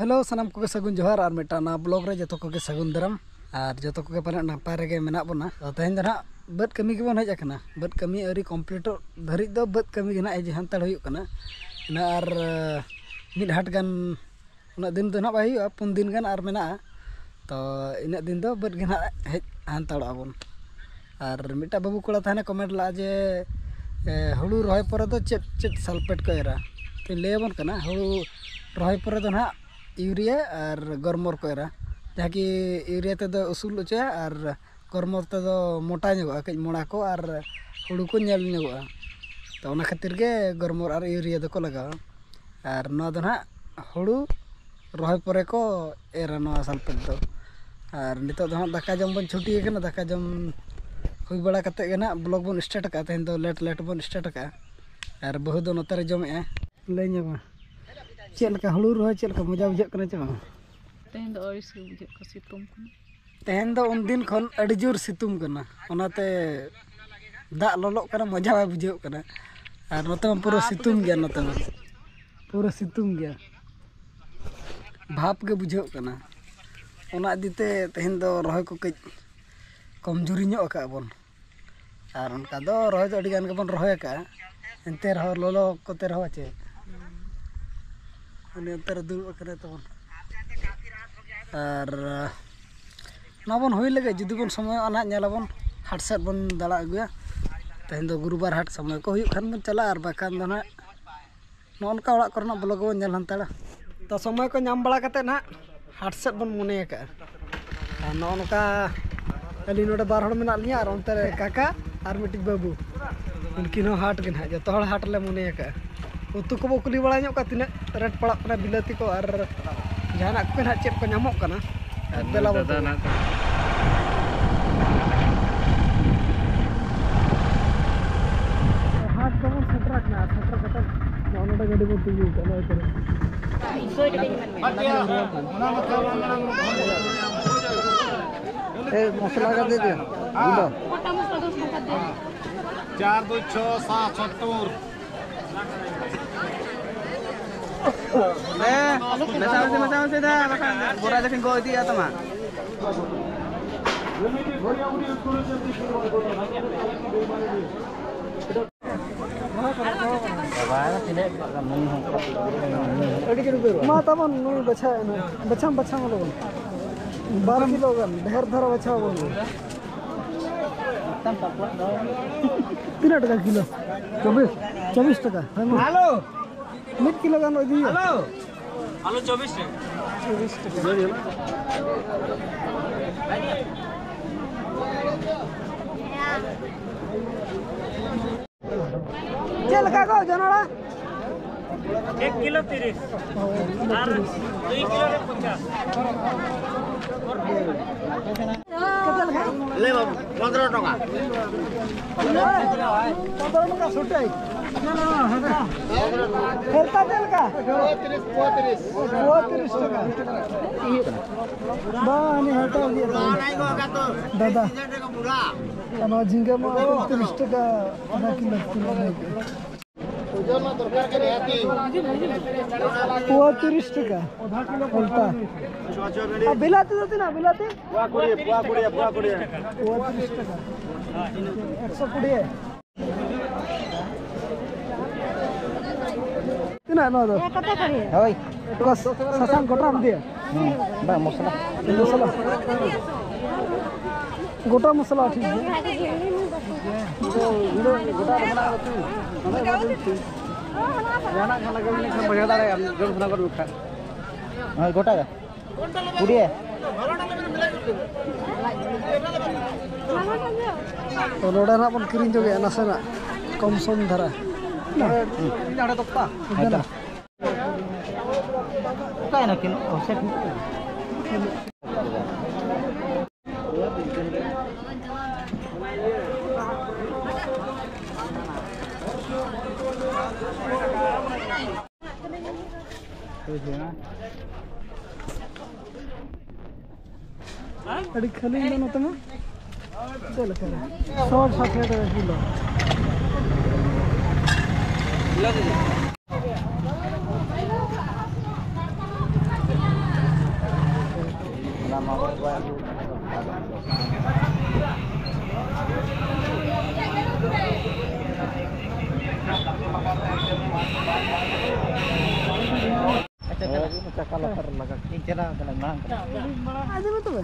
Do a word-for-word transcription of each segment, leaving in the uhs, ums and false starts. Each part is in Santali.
ᱦᱮᱞᱳ, ᱥᱟᱱᱟᱢ ᱠᱚᱜᱮ ᱥᱟᱹᱜᱩᱱ ᱡᱚᱦᱟᱨ ᱟᱨ ᱢᱤᱫᱴᱟᱝ ᱱᱟᱣᱟ ᱵᱞᱚᱜ ᱨᱮ ᱡᱚᱛᱚ ᱠᱚᱜᱮ ᱥᱟᱹᱜᱩᱱ ᱫᱟᱨᱟᱢ᱾ ᱟᱨ ᱡᱚᱛᱚ ᱠᱚᱜᱮ ᱯᱟᱞᱮᱱ ᱱᱟᱯᱟᱭ ᱨᱮᱜᱮ ᱢᱮᱱᱟᱜ ᱵᱚᱱᱟ᱾ ᱛᱚ, ᱛᱮᱦᱮᱧ ᱫᱚ ᱱᱟᱦᱟᱜ ᱵᱟᱹᱫᱽ ᱠᱟᱹᱢᱤ ᱜᱮᱵᱚᱱ ᱦᱮᱡ ᱟᱠᱟᱱᱟ᱾ ᱵᱟᱹᱫᱽ ᱠᱟᱹᱢᱤ ᱟᱹᱣᱨᱤ ᱠᱚᱢᱯᱞᱤᱴᱚᱜ ᱫᱷᱟᱹᱨᱤᱡ ᱫᱚ ᱵᱟᱹᱫᱽ ᱠᱟᱹᱢᱤ ᱜᱮ ᱱᱟᱦᱟᱜ ᱦᱮᱡ ᱦᱟᱱᱛᱟᱲ ᱦᱩᱭᱩᱜ ᱠᱟᱱᱟ᱾ ᱤᱱᱟᱹ ᱟᱨ, ᱟᱸ, ᱢᱤᱫ ᱦᱟᱴ ᱜᱟᱱ, ᱩᱱᱟᱹᱜ ᱫᱤᱱ ᱫᱚ ᱱᱟᱦᱟᱜ ᱵᱟᱭ ᱦᱩᱭᱩᱜᱼᱟ, ᱯᱩᱱ ᱫᱤᱱ ᱜᱟᱱ ᱟᱨ ᱢᱮᱱᱟᱜᱼᱟ᱾ ᱛᱚ, ᱤᱱᱟᱹᱜ ᱫᱤᱱ ᱫᱚ ᱵᱟᱹᱫᱽ ᱜᱮ ᱱᱟᱦᱟᱜ ᱦᱮᱡ ᱦᱟᱱᱛᱟᱲᱚᱜᱼᱟ ᱵᱚᱱ᱾ ᱟᱨ ᱢᱤᱫᱴᱟᱝ ᱵᱟᱹᱵᱩ ᱠᱚᱲᱟ ᱛᱟᱦᱮᱱᱟ ᱠᱚᱢᱮᱱᱴ ᱞᱟᱜᱼᱟ ᱡᱮ, ᱮ, ᱦᱩᱲᱩ ᱨᱚᱦᱚᱭ ᱯᱚᱨᱮ ᱫᱚ ᱪᱮᱫ ᱪᱮᱫ ᱥᱟᱞᱯᱷᱮᱴ ᱠᱚ ᱮᱨᱟ? ᱛᱚᱧ ᱞᱟᱹᱭ ᱟᱵᱚᱱ ᱠᱟᱱᱟ, ᱦᱩᱲᱩ ᱨᱚᱦᱚᱭ ᱯᱚᱨᱮ ᱫᱚ ᱱᱟᱦᱟᱜ ᱤᱭᱩᱨᱤᱭᱟ ᱟᱨ ᱜᱚᱨᱢᱚᱨ ᱠᱚ ᱮᱨᱟ, ᱡᱟᱦᱟᱸ ᱠᱤ ᱤᱭᱩᱨᱤᱭᱟ ᱛᱮᱫᱚ ᱩᱥᱩᱞ ᱦᱚᱪᱚᱭᱟ ᱟᱨ ᱜᱚᱨᱢᱚᱨ ᱛᱮᱫᱚ ᱢᱚᱴᱟ ᱧᱚᱜᱚᱜᱼᱟ, ᱠᱟᱹᱡ ᱢᱚᱲᱟ ᱠᱚ ᱟᱨ ᱦᱩᱲᱩ ᱠᱚ ᱧᱮᱞ ᱧᱚᱜᱚᱜᱼᱟ᱾ ᱛᱚ, ᱚᱱᱟ ᱠᱷᱟᱹᱛᱤᱨ ᱜᱮ ᱜᱚᱨᱢᱚᱨ ᱟᱨ ᱤᱭᱩᱨᱤᱭᱟ ᱫᱚᱠᱚ ᱞᱟᱜᱟᱣᱟ᱾ ᱟᱨ ᱱᱚᱣᱟ ᱫᱚ ᱱᱟᱦᱟᱜ ᱦᱩᱲᱩ ᱨᱚᱦᱚᱭ ᱯᱚᱨᱮ ᱠᱚ ᱮᱨᱟ ᱱᱚᱣᱟ ᱥᱟᱞᱯᱷᱮᱴ ᱫᱚ᱾ ᱟᱨ ᱱᱤᱛᱚᱜ ᱫᱚ ᱦᱟᱸᱜ ᱫᱟᱠᱟ ᱡᱚᱢ ᱵᱚᱱ ᱪᱷᱩᱴᱤ ᱟᱠᱟᱱᱟ᱾ ᱫᱟᱠᱟ ᱡᱚᱢ ᱦᱩᱭ ᱵᱟᱲᱟ ᱠᱟᱛᱮᱫ ᱜᱮ ᱱᱟᱦᱟᱜ ᱵᱞᱚᱜ ᱵᱚᱱ ᱥᱴᱟᱨᱴ ᱟᱠᱟᱫᱼᱟ᱾ ᱛᱮᱦᱮᱧ ᱫᱚ ᱞᱮᱴ ᱞᱮᱴ ᱵᱚᱱ ᱥᱴᱟᱨᱴ ᱟᱠᱟᱫᱼᱟ᱾ ᱟᱨ ᱵᱟᱹᱦᱩ ᱫᱚ ᱱᱚᱛᱮ ᱨᱮ ᱡᱚᱢᱮᱜᱼᱟ᱾ ᱞᱟᱹᱭ ᱧᱚᱜ ᱢᱮ, ᱪᱮᱫ ᱞᱮᱠᱟ ᱦᱩᱲᱩ ᱨᱚᱦᱚᱭ, ᱪᱮᱫ ᱞᱮᱠᱟ ᱢᱚᱡᱟ ᱵᱩᱡᱷᱟᱹᱜ ᱠᱟᱱᱟ ᱪᱮ ᱵᱟᱝ? ᱛᱮᱦᱮᱧ ᱫᱚ ᱟᱹᱲᱤᱥ ᱜᱮ ᱵᱩᱡᱷᱟᱹᱜ ᱠᱟᱱᱟ, ᱥᱤᱛᱩᱝ ᱠᱟᱱᱟ᱾ ᱛᱮᱦᱮᱧ ᱫᱚ ᱩᱱᱫᱤᱱ ᱠᱷᱚᱱ ᱟᱹᱰᱤ ᱡᱳᱨ ᱥᱤᱛᱩᱝ ᱠᱟᱱᱟ, ᱚᱱᱟᱛᱮ ᱫᱟᱜ ᱞᱚᱞᱚᱜ ᱠᱟᱱᱟ, ᱢᱚᱡᱟ ᱵᱟᱭ ᱵᱩᱡᱷᱟᱹᱜ ᱠᱟᱱᱟ᱾ ᱟᱨ ᱱᱚᱛᱮ ᱢᱟ ᱯᱩᱨᱟᱹ ᱵᱷᱟᱯ ᱜᱮ ᱥᱤᱛᱩᱝ ᱜᱮᱭᱟ, ᱵᱩᱡᱷᱟᱹᱜ ᱱᱚᱛᱮ ᱢᱟ ᱠᱟᱱᱟ᱾ ᱯᱩᱨᱟᱹ ᱥᱤᱛᱩᱝ ᱜᱮᱭᱟ, ᱵᱷᱟᱯ ᱜᱮ ᱵᱩᱡᱷᱟᱹᱜ ᱠᱟᱱᱟ᱾ ᱚᱱᱟ ᱤᱫᱤ ᱛᱮ ᱛᱮᱦᱮᱧ ᱫᱚ ᱨᱚᱦᱚᱭ ᱠᱚ ᱠᱟᱹᱡ ᱠᱚᱢᱡᱩᱨᱤ ᱧᱚᱜ ᱟᱠᱟᱫ ᱵᱚᱱ᱾ ᱟᱨ ᱚᱱᱠᱟ ᱫᱚ ᱨᱚᱦᱚᱭ ᱫᱚ ᱟᱹᱰᱤ ᱜᱟᱱ ᱜᱮᱵᱚᱱ ᱨᱚᱦᱚᱭ ᱟᱠᱟᱫᱼᱟ, ᱮᱱᱛᱮ ᱨᱮᱦᱚᱸ ᱞᱚᱞᱚ ᱠᱚᱛᱮ ᱨᱮᱦᱚᱸ ᱪᱮᱫ, ᱩᱱᱤ ᱚᱱᱛᱮ ᱨᱮ ᱫᱩᱲᱩᱵ ᱟᱠᱟᱱᱟᱭ ᱛᱟᱵᱚᱱ᱾ ᱟᱨ ᱚᱱᱟ ᱵᱚᱱ ᱦᱩᱭ ᱞᱮᱜᱮ, ᱡᱩᱫᱤ ᱵᱚᱱ ᱥᱚᱢᱚᱭᱚᱜᱼᱟ ᱱᱟᱦᱟᱜ, ᱧᱮᱞᱟᱵᱚᱱ ᱦᱟᱴ ᱥᱮᱫ ᱵᱚᱱ ᱫᱟᱬᱟ ᱟᱹᱜᱩᱭᱟ᱾ ᱛᱮᱦᱮᱧ ᱫᱚ ᱜᱩᱨᱩᱵᱟᱨ ᱦᱟᱴ, ᱥᱚᱢᱚᱭ ᱠᱚ ᱦᱩᱭᱩᱜ ᱠᱷᱟᱱ ᱵᱚᱱ ᱪᱟᱞᱟᱜᱼᱟ, ᱟᱨ ᱵᱟᱠᱷᱟᱱ ᱫᱚ ᱱᱟᱦᱟᱜ ᱱᱚᱜᱼᱚ ᱱᱚᱝᱠᱟ ᱚᱲᱟᱜ ᱠᱚᱨᱮᱱᱟᱜ ᱵᱞᱚᱜ ᱜᱮᱵᱚᱱ ᱧᱮᱞ ᱦᱟᱱᱛᱟᱲᱟ᱾ ᱛᱚ, ᱥᱚᱢᱚᱭ ᱠᱚ ᱧᱟᱢ ᱵᱟᱲᱟ ᱠᱟᱛᱮᱫ ᱱᱟᱦᱟᱜ ᱦᱟᱴ ᱥᱮᱫ ᱵᱚᱱ ᱢᱚᱱᱮ ᱟᱠᱟᱫᱼᱟ᱾ ᱟᱨ ᱱᱚᱜᱼᱚ ᱱᱚᱝᱠᱟ ᱟᱹᱞᱤᱧ ᱱᱚᱰᱮ ᱵᱟᱨ ᱦᱚᱲ ᱢᱮᱱᱟᱜ ᱞᱤᱧᱟ ᱟᱨ ᱚᱱᱛᱮ ᱨᱮ ᱠᱟᱠᱟ ᱟᱨ ᱢᱤᱫᱴᱤᱡ ᱵᱟᱹᱵᱩ, ᱩᱱᱠᱤᱱ ᱦᱚᱸ ᱦᱟᱴ ᱜᱮ ᱱᱟᱦᱟᱜ, ᱡᱚᱛᱚ ᱦᱚᱲ ᱦᱟᱴ ᱞᱮ ᱢᱚᱱᱮ ᱟᱠᱟᱫᱼᱟ᱾ ᱩᱛᱩ ᱠᱚᱵᱚ ᱠᱩᱞᱤ ᱵᱟᱲᱟ ᱧᱚᱜ ᱠᱚᱣᱟ ᱛᱤᱱᱟᱹᱜ ᱨᱮᱴ ᱯᱟᱲᱟᱜ ᱠᱟᱱᱟ ᱵᱤᱞᱟᱹᱛᱤ ᱠᱚ, ᱟᱨ ᱡᱟᱦᱟᱱᱟᱜ ᱠᱚᱜᱮ ᱱᱟᱦᱟᱜ ᱪᱮᱫ ᱠᱚ ᱧᱟᱢᱚᱜ ᱠᱟᱱᱟ᱾ ᱟᱨ ᱫᱮᱞᱟ ᱵᱚᱱ ᱫᱟᱫᱟ ᱛᱚᱵᱮ᱾ ᱱᱟᱜ ᱦᱟᱴ ᱫᱚᱵᱚᱱ ᱥᱮᱴᱮᱨ ᱟᱠᱟᱱᱟ, ᱟᱨ ᱥᱮᱴᱮᱨ ᱠᱟᱛᱮ ᱱᱚᱜᱼᱚ ᱱᱚᱰᱮ ᱜᱟᱹᱰᱤ ᱵᱚᱱ ᱛᱤᱸᱜᱩ ᱟᱠᱟᱫ ᱱᱚᱜᱼᱚᱭ ᱠᱚᱨᱮ᱾ ᱮ, ᱢᱚᱥᱞᱟ ᱠᱟ ᱫᱮ ᱫᱤᱭᱟ᱾ ᱦᱮᱸ᱾ ᱜᱩᱸᱰᱟ᱾ ᱪᱟᱨ ᱫᱩᱭ ᱪᱷᱚ ᱥᱟᱛ ᱥᱚᱛᱛᱚᱨ᱾ ᱦᱮᱸ, ᱢᱮᱥᱟ ᱢᱮᱥᱟ ᱢᱮᱥᱟ ᱢᱮᱥᱟ ᱫᱟ, ᱵᱟᱠᱷᱟᱱ ᱵᱚᱨᱟ ᱡᱚᱠᱷᱚᱱ ᱠᱚ ᱤᱫᱤᱭᱟ ᱛᱟᱢᱟ᱾ ᱢᱟ ᱛᱟᱵᱚᱱ ᱱᱩᱭ ᱵᱟᱪᱷᱟᱣ ᱮᱱᱟ, ᱵᱟᱪᱷᱟᱢ ᱵᱟᱪᱷᱟᱢ ᱩᱰᱩᱠ ᱮᱱᱟ᱾ ᱵᱟᱨ ᱠᱤᱞᱳ ᱜᱟᱱ, ᱰᱷᱮᱨ ᱫᱷᱟᱨᱟ ᱵᱟᱪᱷᱟᱣ ᱵᱚᱱ᱾ ᱛᱤᱱᱟᱹᱜ ᱴᱟᱠᱟ ᱠᱤᱞᱳ? ᱪᱚᱵᱵᱤᱥ᱾ ᱪᱚᱵᱵᱤᱥ ᱴᱟᱠᱟ᱾ ᱦᱮᱸ, ᱢᱟ᱾ ᱦᱮᱞᱳ᱾ ᱢᱤᱫ ᱠᱤᱞᱳ ᱜᱟᱱ ᱤᱫᱤ ᱦᱩᱭᱩᱜᱼᱟ᱾ ᱦᱮᱞᱳ᱾ ᱟᱞᱩ ᱪᱚᱵᱵᱤᱥ ᱴᱟᱠᱟ᱾ ᱪᱚᱵᱵᱤᱥ ᱴᱟᱠᱟ᱾ ᱪᱮᱫ ᱞᱮᱠᱟ ᱠᱚ ᱡᱚᱱᱚᱲᱟ? ᱮᱠ ᱠᱤᱞᱳ ᱛᱤᱨᱤᱥ᱾ ᱟᱨ ᱫᱩᱭ ᱠᱤᱞᱳ ᱨᱮ ᱯᱚᱧᱪᱟᱥ᱾ ᱞᱟᱹᱭ ᱵᱟᱹᱵᱩ, ᱯᱚᱱᱫᱽᱨᱚ ᱴᱟᱠᱟ᱾ ᱯᱚᱱᱫᱽᱨᱚ ᱴᱟᱠᱟ ᱥᱩᱴᱟᱹᱭ᱾ ᱦᱮᱨᱛᱟ ᱪᱮᱫ ᱞᱮᱠᱟ? ᱯᱚᱸᱭᱛᱨᱤᱥ, ᱯᱚᱸᱭᱛᱨᱤᱥ᱾ ᱯᱚᱸᱭᱛᱨᱤᱥ ᱴᱟᱠᱟ᱾ ᱵᱟᱝ, ᱦᱟᱛᱟᱣ ᱜᱮ᱾ ᱫᱟᱫᱟ᱾ ᱟᱨ ᱱᱚᱣᱟ ᱡᱷᱤᱸᱜᱟᱹ ᱢᱟ ᱯᱚᱸᱭᱛᱨᱤᱥ ᱴᱟᱠᱟ ᱟᱫᱷᱟ ᱠᱤᱞᱳ ᱠᱤᱞᱳ ᱞᱟᱹᱜᱤᱫ᱾ ᱯᱚᱸᱭᱛᱨᱤᱥ ᱴᱟᱠᱟ ᱯᱚᱞᱴᱟ᱾ ᱟᱨ ᱵᱤᱞᱟᱹᱛᱤ ᱫᱚ ᱛᱤᱱᱟᱹᱜ ᱵᱤᱞᱟᱹᱛᱤ? ᱯᱚᱸᱭᱛᱨᱤᱥ ᱴᱟᱠᱟ᱾ ᱮᱠᱥᱚ ᱠᱩᱲᱤ᱾ ᱛᱤᱱᱟᱹᱜ ᱱᱚᱣᱟ ᱫᱚ? ᱦᱮᱸ, ᱠᱟᱛᱮ ᱠᱟᱹᱲᱤ᱾ ᱦᱳᱭ᱾ ᱵᱟᱥ, ᱥᱟᱥᱟᱝ ᱜᱚᱴᱟᱢ ᱤᱫᱤᱭᱟ? ᱦᱩᱸ, ᱵᱟᱝ, ᱢᱚᱥᱞᱟ᱾ ᱢᱚᱥᱞᱟ᱾ ᱜᱚᱴᱟ ᱢᱚᱥᱞᱟ ᱴᱷᱤᱠ ᱜᱮᱭᱟ᱾ ᱡᱟᱦᱟᱱᱟᱜ ᱠᱷᱟᱱ ᱞᱟᱜᱟᱣ ᱞᱮᱠᱷᱟᱱ ᱵᱩᱡᱷᱟᱹᱣ ᱫᱟᱲᱮᱭᱟᱜᱼᱟ, ᱡᱚᱢ ᱥᱟᱱᱟ ᱜᱚᱫ ᱢᱮ ᱠᱷᱟᱱ᱾ ᱦᱳᱭ, ᱜᱚᱴᱟ ᱜᱮ᱾ ᱠᱩᱲᱤ᱾ ᱛᱚ, ᱱᱚᱰᱮ ᱱᱟᱜ ᱵᱚᱱ ᱠᱤᱨᱤᱧ ᱡᱚᱝᱮᱜᱼᱟ ᱱᱟᱥᱮᱱᱟᱜ ᱠᱚᱢ ᱥᱚᱢ ᱫᱷᱟᱨᱟ᱾ ᱦᱮᱸ, ᱛᱚ᱾ ᱚᱠᱟᱭᱮᱱᱟ ᱠᱤᱱ? ᱚ, ᱥᱮᱴ᱾ ᱟᱹᱰᱤ ᱠᱷᱟᱹᱞᱤ ᱢᱮᱱᱟᱜ ᱱᱚᱛᱮ ᱢᱟ᱾ ᱪᱮᱫ ᱞᱮᱠᱟ ᱨᱮ? ᱥᱚ ᱥᱟᱴ ᱴᱟᱠᱟ ᱠᱤᱞᱳ᱾ ᱠᱤᱞᱳ ᱛᱮᱜᱮ? ᱟᱪᱪᱷᱟ, ᱪᱟᱞᱟᱜ᱾ ᱪᱟᱠᱟ ᱞᱟᱛᱟᱨ ᱨᱮ ᱞᱟᱜᱟ᱾ ᱤᱧ ᱪᱟᱞᱟᱣ ᱠᱟᱱᱟ ᱢᱟᱲᱟᱝ ᱠᱷᱚᱱᱟᱜ᱾ ᱟᱸᱡᱚᱢ ᱢᱮ ᱛᱚᱵᱮ᱾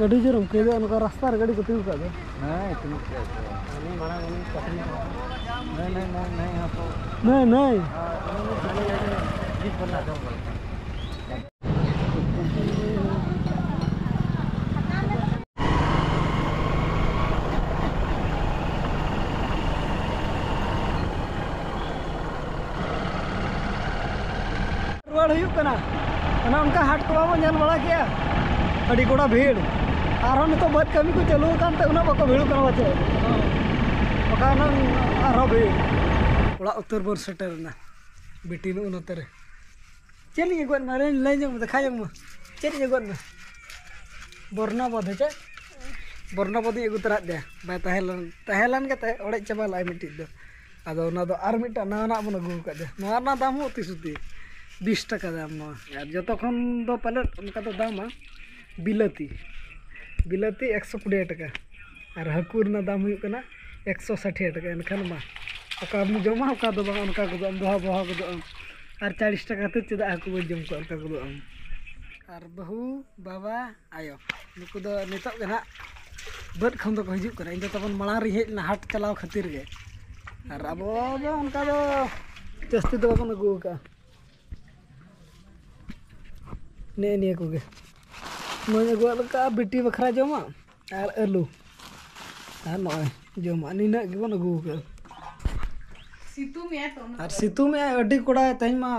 ᱟᱹᱰᱤ ᱡᱳᱨ ᱮᱢ ᱠᱟᱹᱭᱫᱟ, ᱱᱚᱝᱠᱟ ᱨᱟᱥᱛᱟ ᱨᱮ ᱜᱟᱹᱰᱤ ᱠᱚ ᱛᱤᱸᱜᱩ ᱠᱟᱜ ᱫᱚ᱾ ᱦᱮᱸ, ᱛᱤᱸᱜᱩ ᱠᱟᱜ ᱫᱚ᱾ ᱱᱟᱹᱭ, ᱱᱟᱹᱭ, ᱱᱟᱹᱭ, ᱦᱟᱯᱳ᱾ ᱱᱟᱹᱭ, ᱱᱟᱹᱭ᱾ ᱦᱮᱸ, ᱩᱱᱤ ᱡᱤᱯ ᱵᱟᱞᱟ ᱫᱚ᱾ ᱨᱩᱣᱟᱹᱲ ᱦᱩᱭᱩᱜ ᱠᱟᱱᱟ᱾ ᱚᱱᱮ ᱚᱱᱠᱟ ᱦᱟᱴ ᱠᱚ ᱵᱟᱵᱚᱱ ᱧᱮᱞ ᱵᱟᱲᱟ ᱠᱮᱜᱼᱟ, ᱟᱹᱰᱤ ᱜᱚᱴᱟ ᱵᱷᱤᱲ᱾ ᱟᱨᱦᱚᱸ ᱱᱤᱛᱚᱜ ᱵᱟᱹᱫᱽ ᱠᱟᱹᱢᱤ ᱠᱚ ᱪᱟᱹᱞᱩ ᱟᱠᱟᱱ ᱛᱮ ᱩᱱᱟᱹᱜ ᱵᱟᱠᱚ ᱵᱷᱤᱲᱚᱜ ᱠᱟᱱᱟ ᱯᱟᱪᱮᱫ, ᱵᱟᱠᱷᱟᱱ ᱦᱩᱱᱟᱹᱝ ᱟᱨᱦᱚᱸ ᱵᱷᱤᱲ᱾ ᱚᱲᱟᱜ ᱩᱛᱟᱹᱨ ᱵᱚᱱ ᱥᱮᱴᱮᱨ ᱮᱱᱟ, ᱵᱤᱴᱤ ᱱᱚᱜᱼᱚ ᱱᱚᱛᱮ ᱨᱮ᱾ ᱪᱮᱫ ᱤᱧ ᱟᱹᱜᱩᱣᱟᱫ ᱢᱮ? ᱞᱟᱹᱭ, ᱞᱟᱹᱭ ᱧᱚᱜ ᱢᱮ, ᱫᱮᱠᱷᱟ ᱧᱚᱜ ᱢᱮ᱾ ᱪᱮᱫ ᱤᱧ ᱟᱹᱜᱩᱣᱟᱫ ᱢᱮ? ᱵᱚᱨᱱᱟ ᱵᱚᱫ ᱦᱮᱸ ᱪᱮ? ᱵᱚᱨᱱᱟ ᱵᱚᱫ ᱤᱧ ᱟᱹᱜᱩ ᱛᱚᱨᱟᱜ ᱫᱮᱭᱟ᱾ ᱵᱟᱭ ᱛᱟᱦᱮᱸ ᱞᱮᱱ, ᱛᱟᱦᱮᱸ ᱞᱮᱱ ᱜᱮ ᱛᱟᱦᱮᱸ, ᱚᱲᱮᱡ ᱪᱟᱵᱟ ᱞᱮᱱᱟᱭ ᱢᱤᱫᱴᱤᱡ ᱫᱚ᱾ ᱟᱫᱚ ᱚᱱᱟ ᱫᱚ ᱟᱨ ᱢᱤᱫᱴᱟᱝ ᱱᱟᱣᱟᱱᱟᱜ ᱵᱚᱱ ᱟᱹᱜᱩ ᱟᱠᱟᱫ ᱫᱮᱭᱟ᱾ ᱱᱚᱣᱟ ᱨᱮᱱᱟᱜ ᱫᱟᱢ ᱦᱚᱸ ᱩᱛᱤ ᱥᱩᱛᱤ, ᱵᱤᱥ ᱴᱟᱠᱟ ᱫᱟᱢ ᱱᱚᱣᱟ᱾ ᱟᱨ ᱡᱚᱛᱚ ᱠᱷᱚᱱ ᱫᱚ ᱯᱟᱞᱮᱫ ᱚᱱᱠᱟ ᱫᱚ ᱫᱟᱢᱟ ᱵᱤᱞᱟᱹᱛᱤ᱾ ᱵᱤᱞᱟᱹᱛᱤ ᱮᱠᱥᱚ ᱠᱩᱲᱤ ᱴᱟᱠᱟ᱾ ᱟᱨ ᱦᱟᱹᱠᱩ ᱨᱮᱱᱟᱜ ᱫᱟᱢ ᱦᱩᱭᱩᱜ ᱠᱟᱱᱟ ᱮᱠᱥᱚ ᱥᱟᱴᱷᱤ ᱴᱟᱠᱟ᱾ ᱮᱱᱠᱷᱟᱱ ᱢᱟ ᱚᱠᱟ ᱵᱚᱱ ᱡᱚᱢᱟ, ᱚᱠᱟ ᱫᱚ ᱵᱟᱝ, ᱚᱱᱠᱟ ᱜᱚᱫᱚᱜ ᱟᱢ, ᱫᱚᱦᱟ ᱵᱚᱦᱟ ᱜᱚᱫᱚᱜ ᱟᱢ᱾ ᱟᱨ ᱪᱟᱲᱤᱥ ᱴᱟᱠᱟ ᱠᱷᱟᱹᱛᱤᱨ ᱪᱮᱫᱟᱜ ᱦᱟᱹᱠᱩ ᱵᱚᱱ ᱡᱚᱢ ᱠᱚᱣᱟ, ᱚᱱᱠᱟ ᱜᱚᱫᱚᱜ ᱟᱢ᱾ ᱟᱨ ᱵᱟᱹᱦᱩ, ᱵᱟᱵᱟ, ᱟᱭᱳ, ᱱᱩᱠᱩ ᱫᱚ ᱱᱤᱛᱚᱜ ᱜᱮ ᱱᱟᱦᱟᱜ ᱵᱟᱹᱫᱽ ᱠᱷᱚᱱ ᱫᱚᱠᱚ ᱦᱤᱡᱩᱜ ᱠᱟᱱᱟ᱾ ᱤᱧ ᱫᱚ ᱛᱟᱵᱚᱱ ᱢᱟᱲᱟᱝ ᱨᱤᱧ ᱦᱮᱡ ᱞᱮᱱᱟ ᱦᱟᱴ ᱪᱟᱞᱟᱣ ᱠᱷᱟᱹᱛᱤᱨ ᱜᱮ᱾ ᱟᱨ ᱟᱵᱚ ᱫᱚ ᱚᱱᱠᱟ ᱫᱚ ᱡᱟᱹᱥᱛᱤ ᱫᱚ ᱵᱟᱵᱚᱱ ᱟᱹᱜᱩ ᱟᱠᱟᱫᱼᱟ᱾ ᱱᱮᱜᱼᱮ ᱱᱤᱭᱟᱹ ᱠᱚᱜᱮ ᱱᱚᱣᱟᱧ ᱟᱹᱜᱩᱣᱟᱜ ᱞᱮᱠᱟ ᱵᱤᱴᱤ ᱵᱟᱠᱷᱨᱟ ᱡᱚᱢᱟᱜ ᱟᱨ ᱟᱹᱞᱩ ᱟᱨ ᱱᱚᱜᱼᱚᱭ ᱡᱚᱢᱟᱜ, ᱱᱤᱱᱟᱹᱜ ᱜᱮᱵᱚᱱ ᱟᱹᱜᱩ ᱟᱠᱟᱫᱼᱟ᱾ ᱥᱤᱛᱩᱝ ᱮᱜᱼᱟᱭ ᱛᱚ, ᱚᱱᱟ ᱟᱨ ᱛᱮ᱾ ᱥᱤᱛᱩᱝ ᱮᱜᱼᱟᱭ ᱟᱹᱰᱤ ᱠᱚᱲᱟ, ᱛᱮᱦᱮᱧ ᱢᱟ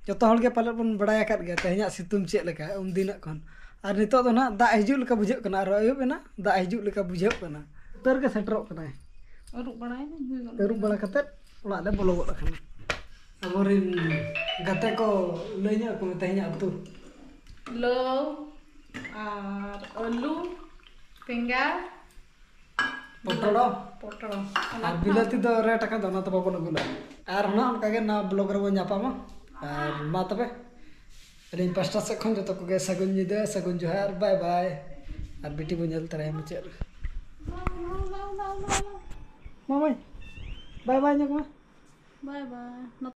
ᱡᱚᱛᱚ ᱦᱚᱲ ᱜᱮ ᱯᱟᱞᱮᱫ ᱵᱚᱱ ᱵᱟᱲᱟᱭ ᱟᱠᱟᱫ ᱜᱮᱭᱟ ᱛᱮᱦᱮᱧᱟᱜ ᱥᱤᱛᱩᱝ ᱪᱮᱫ ᱞᱮᱠᱟ ᱩᱱ ᱫᱤᱱᱟᱜ ᱠᱷᱚᱱ᱾ ᱟᱨ ᱱᱤᱛᱚᱜ ᱫᱚ ᱱᱟᱦᱟᱜ ᱫᱟᱜ ᱦᱤᱡᱩᱜ ᱞᱮᱠᱟ ᱵᱩᱡᱷᱟᱹᱜ ᱠᱟᱱᱟ, ᱟᱨ ᱟᱹᱭᱩᱵ ᱮᱱᱟ, ᱫᱟᱜ ᱦᱤᱡᱩᱜ ᱞᱮᱠᱟ ᱵᱩᱡᱷᱟᱹᱜ ᱠᱟᱱᱟ᱾ ᱩᱛᱟᱹᱨ ᱜᱮ ᱥᱮᱴᱮᱨᱚᱜ ᱠᱟᱱᱟᱭ᱾ ᱟᱹᱨᱩᱵ ᱵᱟᱲᱟᱭᱮᱱᱟ, ᱧᱩᱭ ᱜᱚᱫ ᱟᱹᱨᱩᱵ ᱵᱟᱲᱟ ᱠᱟᱛᱮᱫ ᱚᱲᱟᱜ ᱞᱮ ᱵᱚᱞᱚ ᱜᱚᱫ ᱟᱠᱟᱱᱟ᱾ ᱟᱵᱚᱨᱮᱱ ᱜᱟᱛᱮ ᱠᱚ ᱞᱟᱹᱭ ᱧᱚᱜ ᱟᱠᱚ ᱢᱮ ᱛᱮᱦᱮᱧᱟᱜ ᱩᱛᱩ᱾ ᱞᱟᱹᱣ ᱟᱨ ᱟᱹᱞᱩ, ᱵᱮᱸᱜᱟᱲ, ᱯᱚᱴᱚᱲ᱾ ᱯᱚᱴᱚᱲ᱾ ᱚᱱᱟ ᱟᱨ ᱠᱚ ᱵᱤᱞᱟᱹᱛᱤ ᱫᱚ ᱨᱮᱴ ᱟᱠᱟᱱ ᱫᱚ, ᱚᱱᱟᱛᱮ ᱵᱟᱵᱚᱱ ᱟᱹᱜᱩ ᱞᱮᱫᱟ᱾ ᱟᱨ ᱦᱚᱸ ᱚᱱᱠᱟᱜᱮ ᱱᱟᱣᱟ ᱵᱞᱚᱜ ᱨᱮᱵᱚᱱ ᱧᱟᱯᱟᱢᱟ᱾ ᱟᱨ ᱢᱟ ᱛᱚᱵᱮ, ᱟᱹᱞᱤᱧ ᱯᱟᱥᱴᱟ ᱥᱮᱫ ᱠᱷᱚᱱ ᱡᱚᱛᱚ ᱠᱚᱜᱮ ᱥᱟᱹᱜᱩᱱ ᱧᱤᱫᱟᱹ, ᱥᱟᱹᱜᱩᱱ ᱡᱚᱦᱟᱨ, ᱵᱟᱭ ᱵᱟᱭ᱾ ᱟᱨ ᱵᱤᱴᱤ ᱵᱚᱱ ᱧᱮᱞ ᱛᱚᱨᱟᱭᱟ ᱢᱩᱪᱟᱹᱫ ᱨᱮ᱾ ᱢᱟ ᱢᱟᱹᱭ, ᱵᱟᱭ ᱵᱟᱭ ᱧᱚᱜ ᱢᱮ᱾ ᱵᱟᱭ ᱵᱟᱭ᱾